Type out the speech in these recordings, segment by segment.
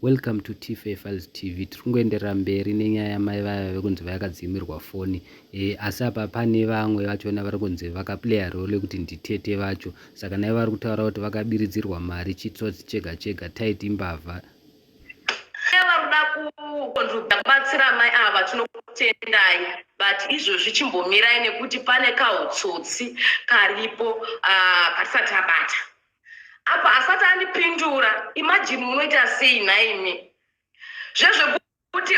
Welcome to Tfa Files TV. Tiri kungoenderera mberi nenyaya yamai vaya vekunzi vayakadzimirwa foni e, asi apa pane vamwe vachona vari kunzi vakaplaya role yekuti nditete vacho, saka naivo vari kutaura kuti vakabiridzirwa mari chitsotsi chega chega, taiti imbavha. Vari kuda kubatsira mai ava, tinokutendai, but izvozvi chimbomirai nekuti pane kautsotsi karipo katisati tabata apa. Asati andipindura, imagine, munoita sei nhaimi? Zvezvekuti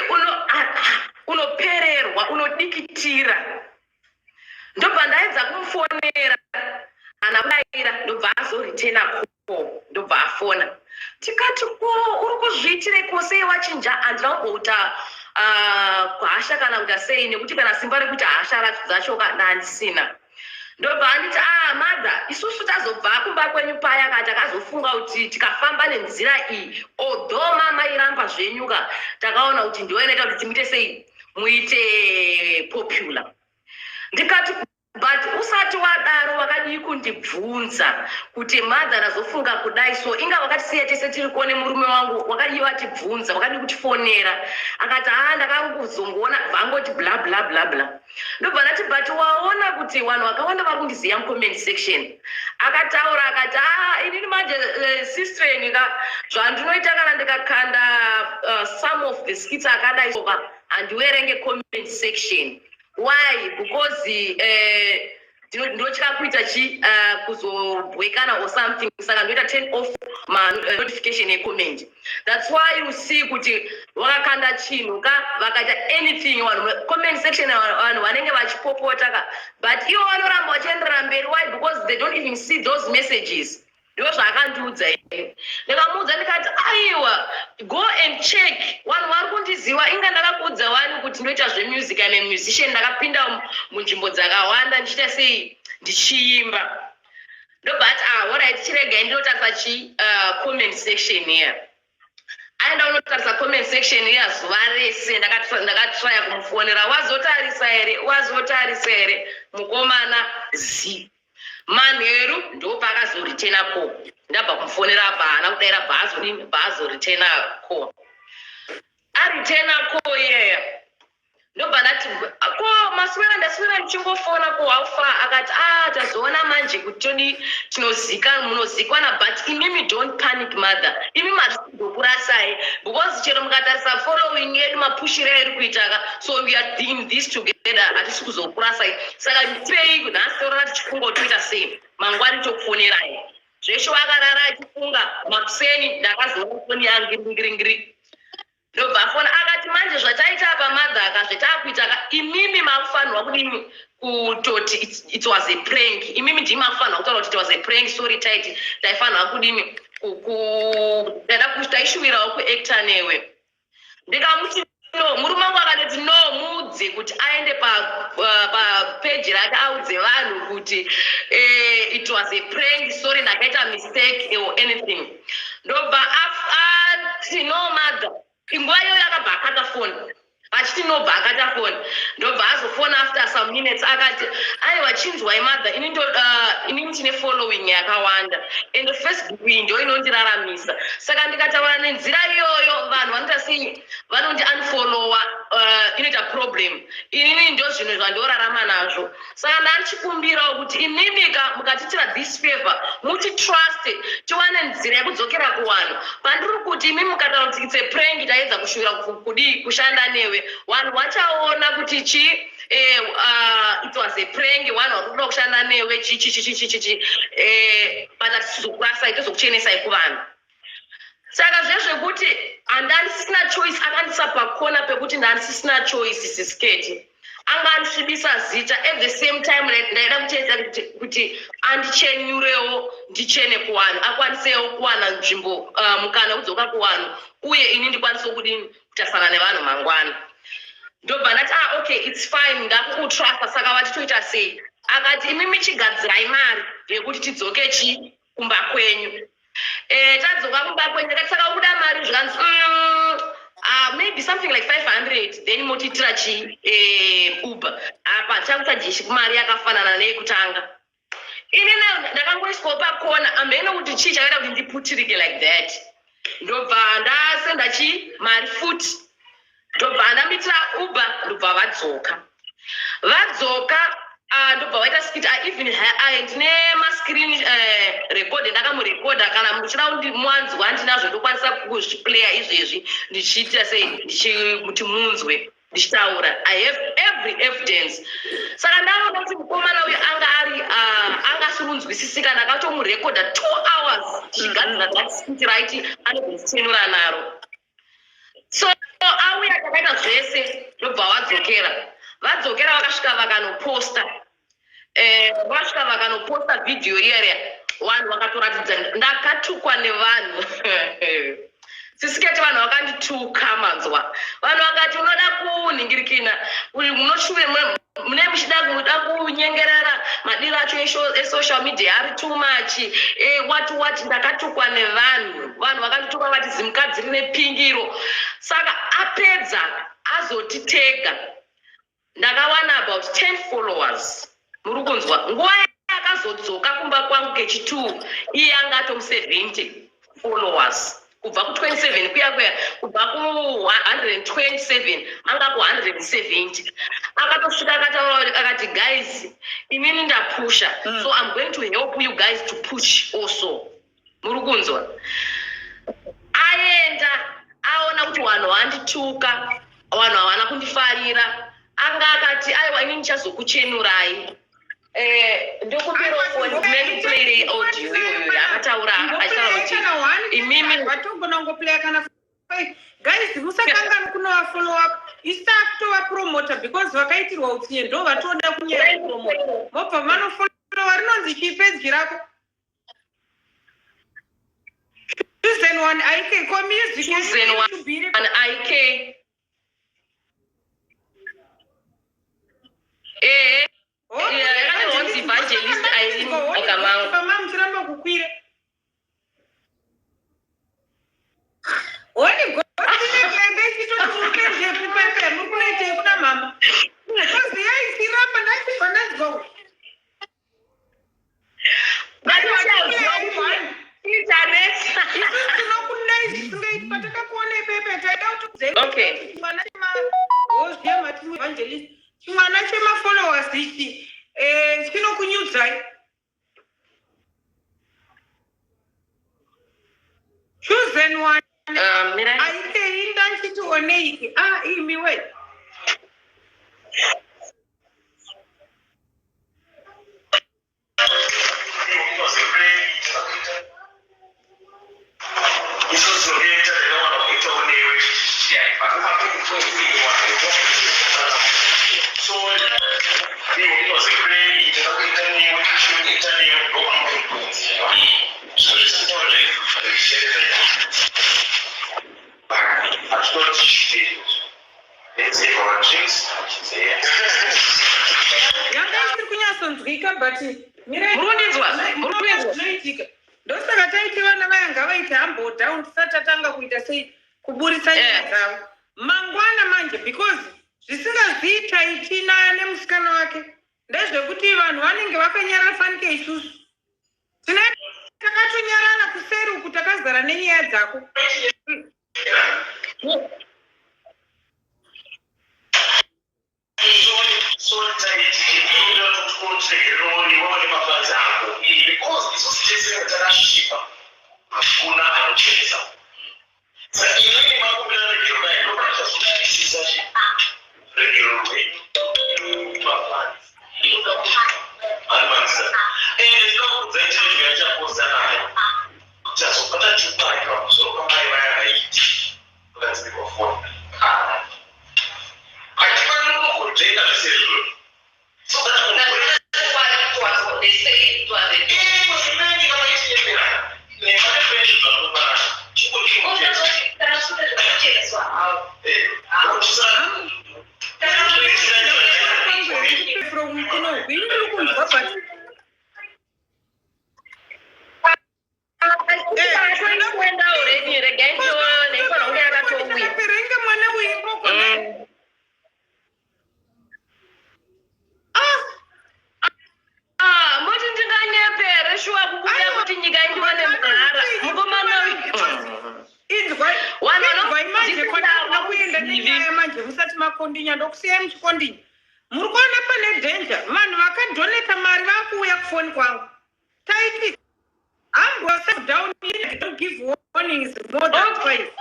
unopererwa, unodikitira. Ndobva ndaedza kumufonera, haana kudaira. Ndobva azoreturna call, ndobva afona. Tikati, "Ko uri kuzviitireko sei? Wachinja?" Handina kumboita hasha kana kuita sei, nekuti kana simba rekuti hasha dzacho ndandisina. Ndobva anditi, "Ah, mother, isusu tazobva kumba kwenyu paya ka, takazofunga kuti tikafamba nenzira iyi, although mama iramba zvenyuka, takaona kuti ndiyo inoita kuti timuite sei, muite popular." Ndikati, "But usati wadaro wakadii kundibvunza kuti, mother, ndazofunga kudai so? Inga wakatisiya tese tiri kuone murume wangu, wakadii watibvunza? Wakadii kutifonera?" Akati, "Haa, ndakangozongoona vangoti bla bla bla bla." Ndobva ndati, "But waona kuti vanhu vakawanda vari kundiziva mucomment section." Akataura akati, "A, inini manje, sistreni ka, zvandinoita kana ndikakanda some of the skits akadai soka, handiwerenge comment section. Why? Because ndinotya kuita chi kuzobwekana or something, saka ndoita turn off manotification ecomment. That's why you see kuti vakakanda chinhu ka, vakaita anything, vanhu comment section, vanhu vanenge vachipopota ka, but ivo vanoramba vachienderera mberi. Why? Because they don't even see those messages." Ndo zvaakandiudza ini. Ndikamuudza ndikati, "Aiwa, go and check, vanhu vari kundiziva. Inga ndakakuudza wani kuti ndoita zvemusic, I'm a musician, ndakapinda munzvimbo dzakawanda ndichiita sei, ndichiimba." Ndobva ati, "Ah, alright, chiregai ndinotarisa chi comment section here." Aenda unotarisa comment section iya zuva rese. Ndakatraya kumufonera, "Wazotarisa here? Wazotarisa here?" Mukomana z manheru ndopaakazoreturna call. Ndabva kumufonera apa, haana kudaira. Bhaazodini? Bhaazoreturna call. Areturna call iyeya, ndobva ndati, "Ko maswera? Ndaswera ndichingofona, ko haufa?" Akati, "A, tazoona manje kuti todi tinozika munozikwana, but imimi don't panic, mother, imi matinokurasai, because chero mukatarisa following yedu, mapushiro airi kuitaka, so we are in this together, hatisi kuzokurasai. Saka tipei nhasi torara tichifunga kuti toita sei, mangwani tokufonerai." Zveshe wakarara achifunga. Makuseni ndakazoona foni yangiringiringiri. Ndobva afona akati, "Manje zvataita apa, madhaka, zvetaakuita ka, imimi makufanirwa kudini? Kutoti it was a prank. Imimi ndimi makufanirwa kutaura kuti it was a prank. Sorry, taiti taifanirwa kudini, taishuvirawo kuacta newe." Ndikamuti, "No." Murume wangu akatoti, "No, muudze kuti aende papeji rake, audze vanhu kuti it was a prank, sorry, ndakaita mistake or anything." Ndobva ati, "No, mother." Nguva iyoyo akabva akata foni achiti, nobva akata foni. Ndobva azofona after some minutes akati, "Aiwa, chinzwai mother, inini tine following yakawanda and Facebook iyi ndo inondiraramisa, saka ndikataura nenzira iyoyo, vanhu vanoita sei? Vanondi unfollowa, inoita problem. Inini ndo zvinhu zvandorarama nazvo, saka ndandichikumbirawo kuti imimika mukatiitira this favor, mutitrust, tiwane nzira yekudzokera kuvanhu. Pandiri kuti imi mukataura kuti it's a prank, taedza kushuvira kudii, kushanda newe, vanhu vachaona kuti chi it was a prank, vanhu vari kuda kushanda newe, chi chi chi chi chi chi chi, but hatisizokurasai, tozokuchenesai kuvanhu." Saka zvezvekuti handandisisina choice, akandisa pakona pekuti ndandisisina choice. Sisketi anga andisvibisa zita. At the same time ndaida kuchiedza kuti andichenyurewo, ndichene kuvanhu, akwanisewo kuwana nzvimbo, mukana wekudzoka kuvanhu, uye ini ndikwanisewo kudini, kutarisana nevanhu mangwana. Ndobva ndati, "Ah, okay, it's fine, ndakukutrusta. Saka vachitoita sei?" Akati, "Imimi chigadzirai mari yekuti tidzoke chi kumba kwenyu." Tadzoka kumba kwenyu. Ndakati, "Saka ukuda mari?" Zvikanzi, maybe something like 500, then motiitira chi Uber apa chakuchajishi mari yakafanana neyekutanga." Inini ndakangoiswawo pakona, amhene kuti chii chakaita kuti ndiputirike like that. Ndobva ndasenda chi mari futi, ndobva ndamuitira Uber, ndobva vadzoka. Vadzoka, ndobva vaita skit. I even ndine mascreen record, ndakamurekodha. Kana muchida kuti mwanzwa, ndinazvo, ndokwanisa kuzviplaya izvezvi ndichiita sei, ndichikuti munzwe ndichitaura. I have every evidence. Saka ndaona kuti mukomana uyu anga ari anga asiri kunzwisisika. Ndakatomurekodha 2 hours tichigadzira that skit, right? Anogozitenura naro. So auya, takaita zvese, ndobva vadzokera. Vadzokera, vakasvika vakanoposta, vasvika vakanoposta vhidhiyo iyariya. Vanhu vakatoratidza. Ndakatukwa nevanhu, sisiketi. Vanhu vakandituka, manzwa? Vanhu vakati unoda kunhingirikina, munoshuve mune muchida kuda kunyengerera. Madiro acho esocial media ari too much, what what. Ndakatukwa nevanhu. Vanhu vakandituka, vati zimukadzi rine pingiro. Saka apedza azotitega, ndakawana about 10 followers. Muri kunzwa? Nguva yakazodzoka kumba kwangu kechi2, iye anga atomu 70 followers, kubva ku27 kuya kuya, kubva ku127 anga ku170. Akatosvika akataura akati, "Guys, inini ndapusha, so I'm going to help you guys to push also." Muri kunzwa? Aenda aona kuti vanhu vandituka, vanhu havana kundifarira. Anga akati, "Aiwa, inini ndichazokuchenurai." Ndokumbirawo foni, mendiplayire audio iyoyo yaakataura achitaura kuti imimi Vatogona kungoplaya kana five. Guys, musakangani kunovafollow up. Isu takutovapromota because vakaitirwa utsinye, ndo vatoda kunyanya kupromota. Mobva manofollowa. Rinonzi chii peji rako? Chosen One Ik ko music? Chosen One Ik, ehe. Yakanonzi Evangelist Irene Okamango. Pama muchiramba kukwira Holy Ghost inenge ichitoti mupendepi pepe, muri kunoitei kuna mama? Because yaisiramba, ndachibva ndanzwa. Internet. Isusu tinokudai zvisingaiti. Patakakuona ipepe, taida kuti chimwana chemahozviya mati evangelist, chimwana chemafollowers ichi, chinokunyudzai. Chosen One Mirai. Aitei ndachiti oneiki? Ah, imi we. Yanga isiri kunyatsonzwika, but mirai. Muri kundinzwa? Muri kundinzwa? Zvinoitika. Ndosaka taiti vana vaya ngavaite humble down tisati tatanga kuita sei, kuburitsa nyaya dzavo mangwana manje, because zvisingazviitaiti nemusikana wake ndezvekuti vanhu vanenge vakanyarara. Fanike isusu tine takatonyarara kuseri uku, takazara nenyaya dzako. From kuno ini ndiri kunzwa, but Kuenda already, regai ndione, ifana kunge yakatouya. Perenga mwana uyu ikoko. Ah. Ah, moti ndinganyepere shuwa kukuda kuti nyika indiwane mahara, mukomana uyu. manje kwandinoda kuenda nenyaya manje musati makondinya ndokusiyai muchikondinya muri kuona pane danger vanhu vakadoneta mari vakuuya kufoni kwangu taiti humble yourself down don't give warnings more than twice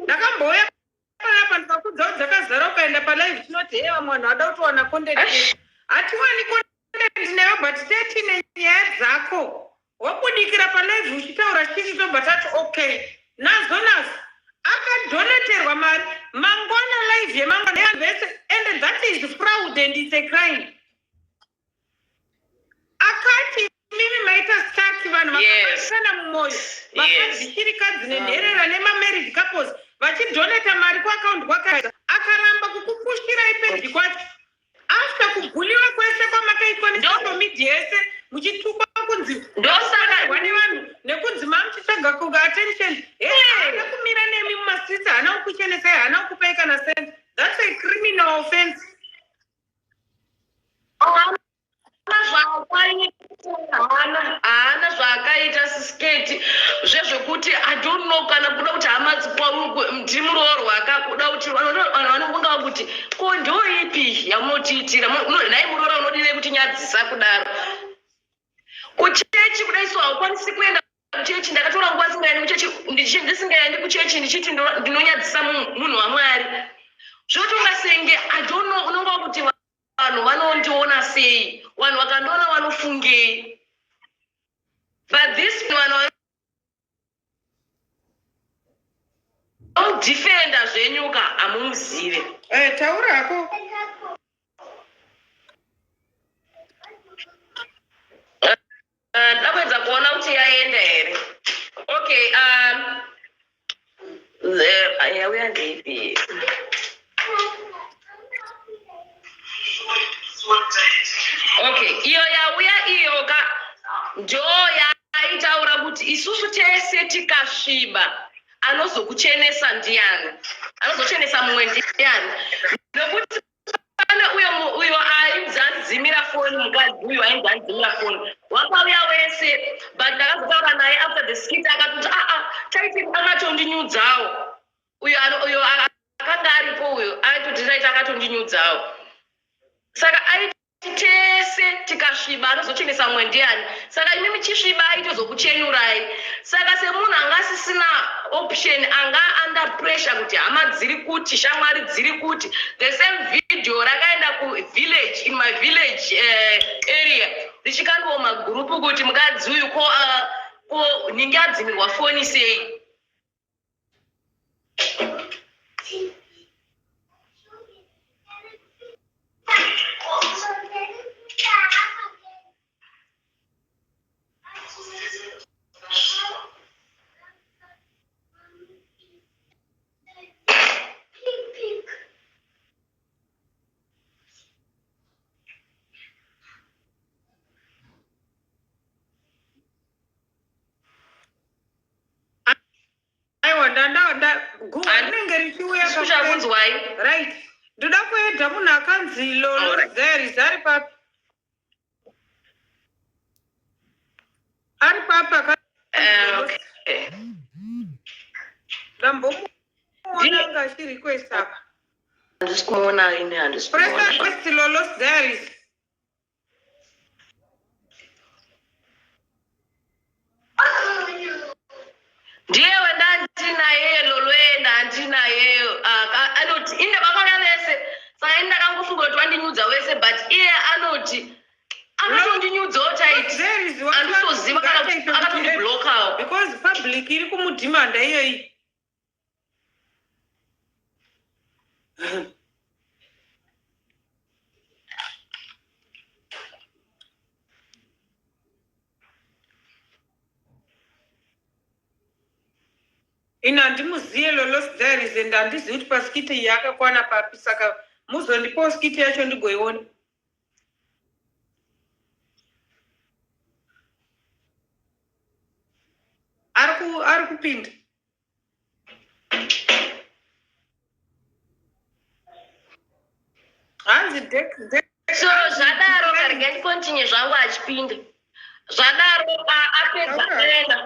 ndakambouya panapa ndikakudza kuti dzakazara ukaenda palive tinoti he vamwe vanhu vada kutowana content hatiwani content newe but tetine nyaya dzako wabudikira palive uchitaura chii tobva tati okay nazo nazo akadoneterwa mari mangwana live yemangwana yevanhu vese and that is fraud and it's a crime akati mimi maita stuck vanhu vakabatikana mumwoyo vakadzi shirikadzi nenherera nemamarried couples vachidoneta mari kuakaundi kwakaisa akaramba kukukushirai peji kwacho after kuguliwa kwese kwamakaitwa nesocial media yese muchitukwa kunzi ndosaka nevanhu nekunzi mamuchitsvaga kuga attention haana kumira nemi mumastreets haana kukuchenesai haana kukupai kana cent that's a criminal offense haana zvaakaita sisketi zvezvekuti i don't know kana kuda kuti hama ndimuroorwa ka kuda kuti vanhu vanongova kuti ko ndoipi yamunotiitira nhai muroora unodire kuti nyadzisa kudaro kuchechi kudai so haukwanisi kuenda kuchechi ndakatora nguva singaendi kuchechi ndisingaendi kuchechi ndichiti ndinonyadzisa munhu wamwari zvotonga senge i don't know unonga kuti vanhu vanondiona sei vanhu vakandiona vanofungei but this vanhu vamudefenda zvenyuka hamumuzive eh, taura hako Eh, ndoda kuedza kuona kuti yaenda here okay um, yauya ndeipi okay iyo yauya iyo ka ndo yaitaura kuti isusu tese tikasviba anozokuchenesa ndiyani anozochenesa mumwe ndiyani nokuti Pane uyo uyo ainzi andidzimira foni mukadzi uyo ainzi andidzimira foni wakauya wese but ndakazotaura naye after the skit akatoti aa ah, ah, taiti akatondinyudzawo uyo uyo akanga aripo uyo aitoti taiti akatondinyudzawo saka tese tikasviba anozochenesa mumwe ndiani saka imi muchisviba aitozokuchenurai saka semunhu anga asisina option anga under pressure kuti hama dziri kuti shamwari dziri kuti the same video rakaenda kuvillage in my village uh, area richikandiwo magurupu kuti mukadzi uyu ko uh, ko ninge adzimirwa foni sei Aiwa ndanda nda guva rinenge richiuya Kushakunzwai. Right. Ndoda kuedha munhu akanzi Lolo Alright. Zeris ari papi? Ari papi akanzi Eh, Lolo? okay. Ndambomuona Ndiye- anga achirequest apa. Handisi kumuona ini handisi Press kumuona. request Lolo's Diaries. Ndiye wendandinaye lolwe ndandinaye anoti inde vakauya vese saka ini ndakangofunga kuti vandinyudza vese but iye anoti akatondinyudzawo taiti anditoziva kana akatondiblokawo because public iri kumudhimanda iyoyi Ini handimuziye Lolos Diaries and handizivi kuti paskiti iyi akakwana papi saka muzondipawo skiti yacho ndigoiona. Ari kupinda. Hanzi dek dek. So zvadaro karega ndikontinye zvangu achipinda. Zvadaro apedza aenda.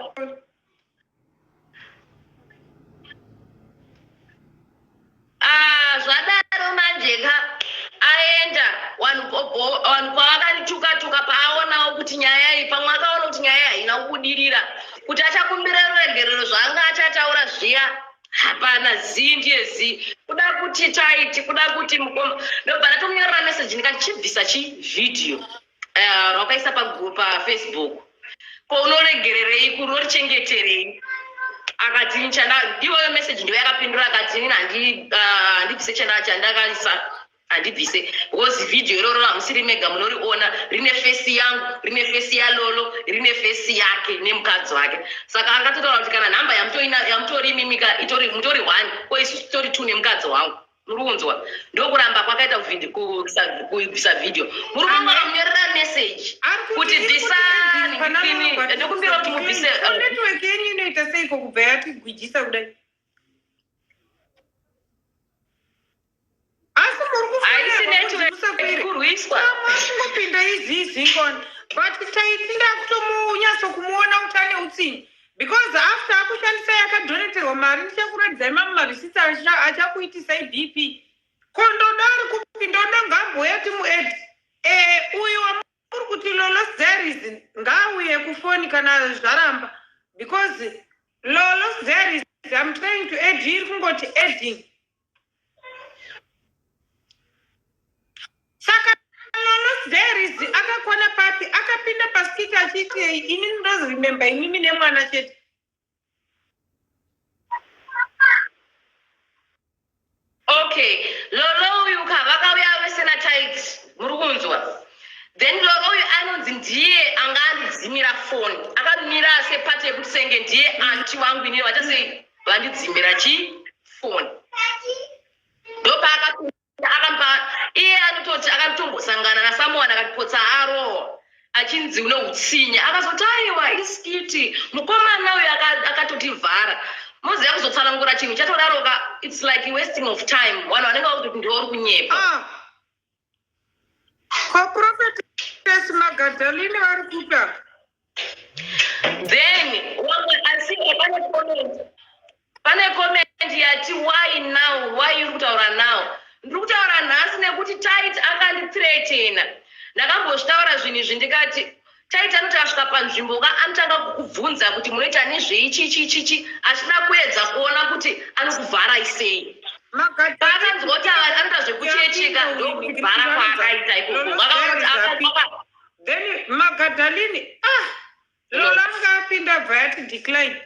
hobho vanhu pavakandituka tuka paaonawo kuti nyaya iyi pamwe akaona kuti nyaya iyi haina kubudirira kuti achakumbira ruregerero zvaanga achataura zviya hapana zii ndiye zii kuda kuti taiti kuda kuti mukoma ndobva ndatomunyorera message ndikati chibvisa chi video eh, rwakaisa pafacebook ko unoregererei kunorichengeterei akati chanda iyoyo message ndiyo yakapindura akati inini ah, handibvise chanda chandakaisa handibvise because video iroro hamusiri mega munoriona rine fesi yangu rine fesi yalolo rine fesi yake nemukadzi wake saka angatotaura kuti kana nhamba yamutori imimika itori mutori one ko isusu titori two nemukadzi wangu muri kunzwa ndokuramba kwakaita kubvisa vhidhiyo murume wangu akamunyorera meseji kuti bvisa ndokumbira kuti mubvise eh. network yenyu inoita seiko kubva yatigwijisa kudai asi muri haisi network kurwiswa kungopinda izizi ngona but taiti ndakutomunyatso kumuona kuti ane utsinye because after akushandisa yakadoneterwa mari ndichakuratidzai mamwe marisits achakuitisai bp ko ndoda ari kupi ndoda ngaambouya timued eh, uyu wamuri kuti lolos diaries ngaauye kufoni kana zvaramba because lolos diaries im trying to add iri kungoti adding saka lolos diaries akakwana papi akapinda paskiti achiitei ini ndoziremember imimi nemwana chete okay lolo uyu ka vakauya vese natit muri kunzwa then lolo uyu anonzi ndiye anga andidzimira foni akamira sepati yekuti senge ndiye anti wangu inini vachasei vandidzimira chi foni ndopaakapinda akampa iye anototi akatombosangana nasamuwana akatipotsa arohwa achinzi une utsinye akazoti aiwa iskiti mukomana uyu akatotivhara moziva kuzotsanangura chinhu chatodaroka its like wasting of time vanhu vanenge vakutoti ndiwe uri kunyepa ah. Ko prophetess Magdalene vari kupi apa? Then wamwe asi pane comment. Pane comment yati why now? Why uri kutaura now? Ndiri kutaura nhasi nekuti Tait akandithreatena. Ndakambozvitaura zvinhu izvi ndikati Taiti anoti asvika panzvimbo ka anotanga kukubvunza kuti munoita nezvei chi chi chi chi achida kuedza kuona kuti anokuvharai sei. Paakanzwa kuti ava anoita zvekuchecheka ndokuvhara kwaakaita ikoko. Vakaona kuti aka Then Magadalini ah Lola anga apinda bva yati decline.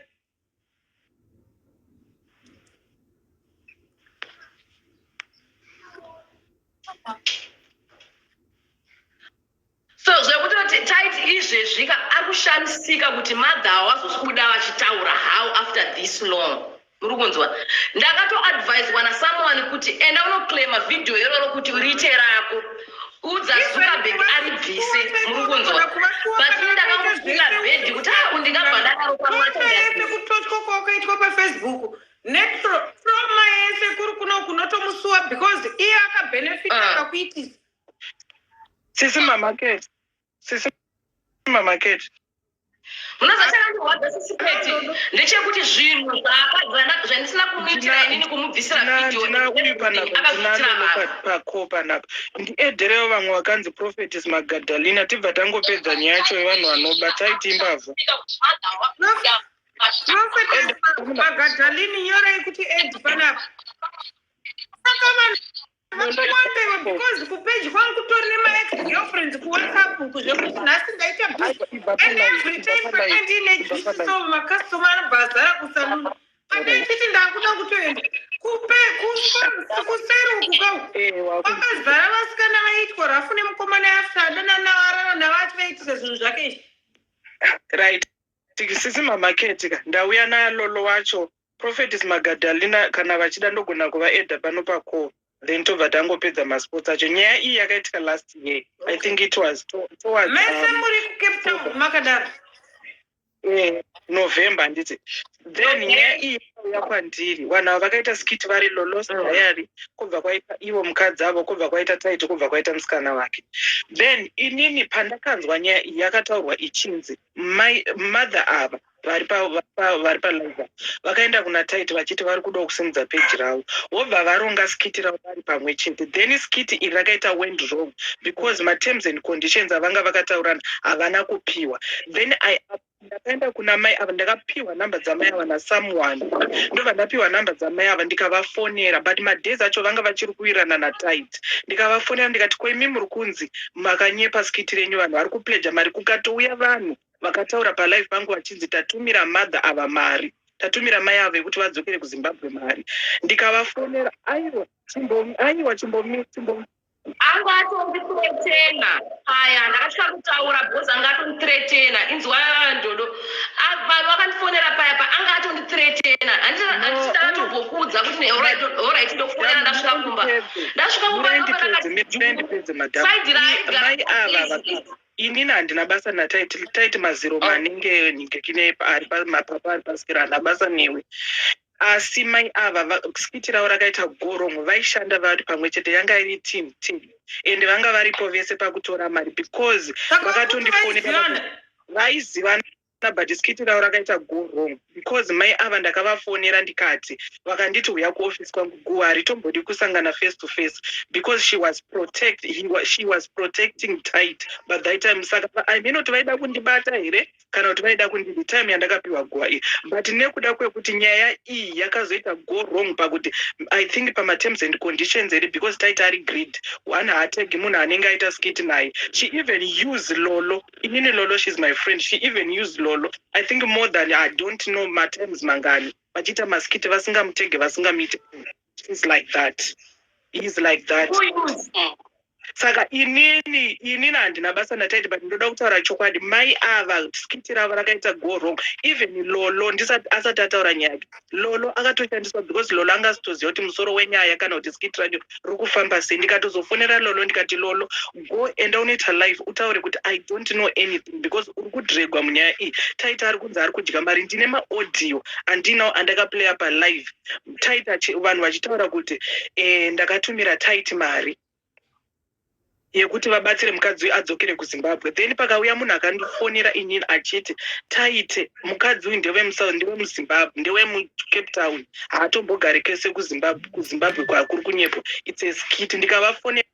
So zvekutoti taiti izvezvi ka ari kushamisika kuti mother wazobuda vachitaura how after this long muri kunzwa ndakatoadviswa nasomeone kuti enda unoclaima video iroro kuti riite rako udza zuckerberg aribvise muri kunzwa but ini ndakangofila bhedhi kuti ah undingabva ndadaro pamwe yese kutotywa kwakaitwa pafacebook netroma yese kuri kuno kunotomusuwa because iye akabenefita ah. akakuitisa Sisi mama Kate. Sisi mama Kate. Munoziva chakandirwadza sisi Kate ndechekuti zvinhu zvaakadzana zvandisina kumuitira inini kumubvisira video Ndina uyu panapa akazviitira ndina vanhu. pako panapa. Ndiederewo vamwe vakanzi prophetess Magadalina tibva tangopedza nyaya yacho yevanhu vanoba taiti imbavha. Prophetess Magadalini nyorai kuti ed panapa. Saka vanhu vakuwambewa because kupeji kwangu kutori nemaex girlfriends kuwhatsapp uku zvekuti nhasi ndaita busy and every time pandiine juice so makastoma anobva azara kusaluni pandaichiti ndakuda kutoenda kupe kuseri uku kau Eh, kwakazara vasikana vaiitwa rafu nemukomana after adanana arara navo achivaitisa zvinhu zvake izvi right sisi mamaketi ka ndauya nalolo wacho prophetess magadalina kana vachida ndogona kuvaedha pano pacall then tobva tangopedza masports acho nyaya iyi yakaitika last year i think it was towards mese um, muri kucape town makadaro eh, november handiti then nyaya iyi Vakauya kwandiri vanhu ava vakaita skit vari Lolos Diary, kwobva kwaita ivo mukadzi avo, kwobva kwaita Taiti, kwobva kwaita musikana wake. Then inini pandakanzwa nyaya iyi yakataurwa ichinzi mai mother ava vari vari palive vakaenda kuna Taiti vachiti vari kudawo kusimudza peji ravo, vobva varonga skit ravo vari pamwe chete. Then skit iri rakaita went wrong because materms and conditions avanga vakataurana havana kupiwa. Then I ndakaenda kuna mai ava, ndakapiwa namba dzamai ava nasomeone, ndobva ndapiwa namba dzamai ava, ndikavafonera, but madays acho vanga vachiri kuwirana naTait. Ndikavafonera ndikati, "Ko imi muri kunzi makanyepa skit renyu, vanhu vari kupleja mari." Kukatouya vanhu vakataura palive pangu vachinzi tatumira mother ava mari, tatumira mai ava vekuti vadzokere kuZimbabwe mari. Ndikavafonera, aiwa chimbo, aiwa chimbo, chimbo. Anga atondithreatena aya, ndakasvika kutaura because anga atondithreatena. Inzwa ndodo, vanhu vakandifonera paya pa anga atondithreatena. Handisati kuti alright, ndokufonera ndasvika kumba. Ndasvika kumba. Ndipedze, madam. Mai ava, inini handina basa naTaiti. Taiti maziro manenge ningekine ari pamapapa ari pasikira, handina basa newe. Asi mai ava skit ravo rakaita go wrong. Vaishanda vari pamwe chete, yanga iri team ende vanga varipo vese pakutora mari because vakatondifonera, vaizivana, but skit ravo rakaita go wrong because mai ava ndakavafonera ndikati, vakanditi uya kuofisi kwangu guwa, haritombodi kusangana face to face because she was protecting Tait. But that time, saka I mean kuti vaida kundibata here kana kuti vaida kundidi time yandakapiwa guwa iyi. But nekuda kwekuti nyaya iyi yakazoita go wrong pakuti I think pamaterms and conditions here, because Tait ari greedy one, haategi munhu anenge aita skit naye. She even use Lolo. Inini Lolo, she's my friend. She even use Lolo, I think, more than, I don't know, matimes mangani vachiita maskit vasingamutege, vasingamuite. She's like that, he's like that. Saka inini handina basa naTaiti, but ndoda kutaura chokwadi. Mai ava skit ravo rakaita go wrong. Even Lolo ndisati asati ataura nyaya yake, Lolo akatoshandiswa because Lolo anga asitoziva kuti musoro wenyaya kana kuti skit racho riri kufamba sei. Ndikatozofonera Lolo ndikati, "Lolo, go, enda unoita live utaure kuti I don't know anything because uri kudregwa munyaya iyi. Taiti ari kunzi ari kudya mari. Ndine maaudio andinawo andakaplaya palive, Taiti vanhu vachitaura kuti ndakatumira Taiti mari yekuti vabatsire mukadzi uyu adzokere kuZimbabwe." Then pakauya munhu akandifonera inini achiti Taite mukadzi uyu ndewemuZimbabwe, ndewemuCape Town, haatombogari kese kuZimbabwe, kuZimbabwe kwakuri kunyepo, it's a skit. Ndikavafonera.